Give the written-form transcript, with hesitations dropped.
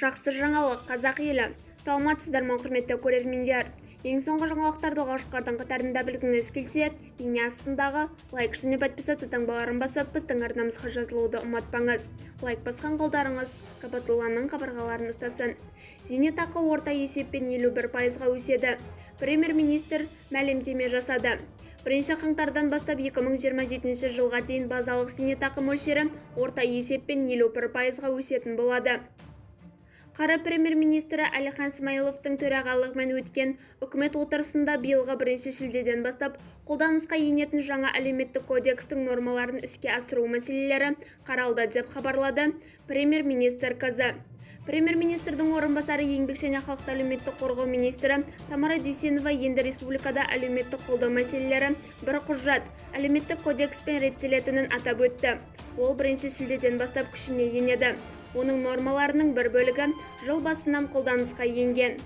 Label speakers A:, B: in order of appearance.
A: Жақсы жаңалық, қазақ елі! Саламатсыздар ма, құрметті көрермендер! Ең соңғы жаңалықтарды алғашқылардың қатарында білгіңіз келсе, бейне астындағы лайк және подписаться таңбаларын басып, біздің арнамызға жазылуды ұмытпаңыз. Лайк басқан қолдарыңыз Қабатулланың қабырғаларын ұстасын. Зейнетақы орта есеппен 51%-ға өседі. Премьер-министр мәлімдеме жасады. 1 қаңтардан бастап 2027 жылға дейін базалық зейнетақы мөлшері орта есеппен 51%-ға өсетін болады. ҚР Премьер-министрі Әлихан Смайыловтың төрағалығымен өткен үкімет отырысында биылғы 1 шілдеден бастап қолданысқа енетін жаңа Әлеуметтік кодекстің нормаларын іске асыру мәселелері қаралды, деп хабарлады премьер-министр КЗ. Премьер-министрдің орынбасары, еңбек және халықты әлеуметтік қорғау министрі Тамара Дүйсенова енді республикада әлеуметтік қолдау мәселелері бір құжат – Әлеуметтік кодекспен реттелетінін атап өтті. Ол 1 шілдеден бастап күшіне енеді. Оның нормаларының бір бөлігі жыл басынан қолданысқа енген.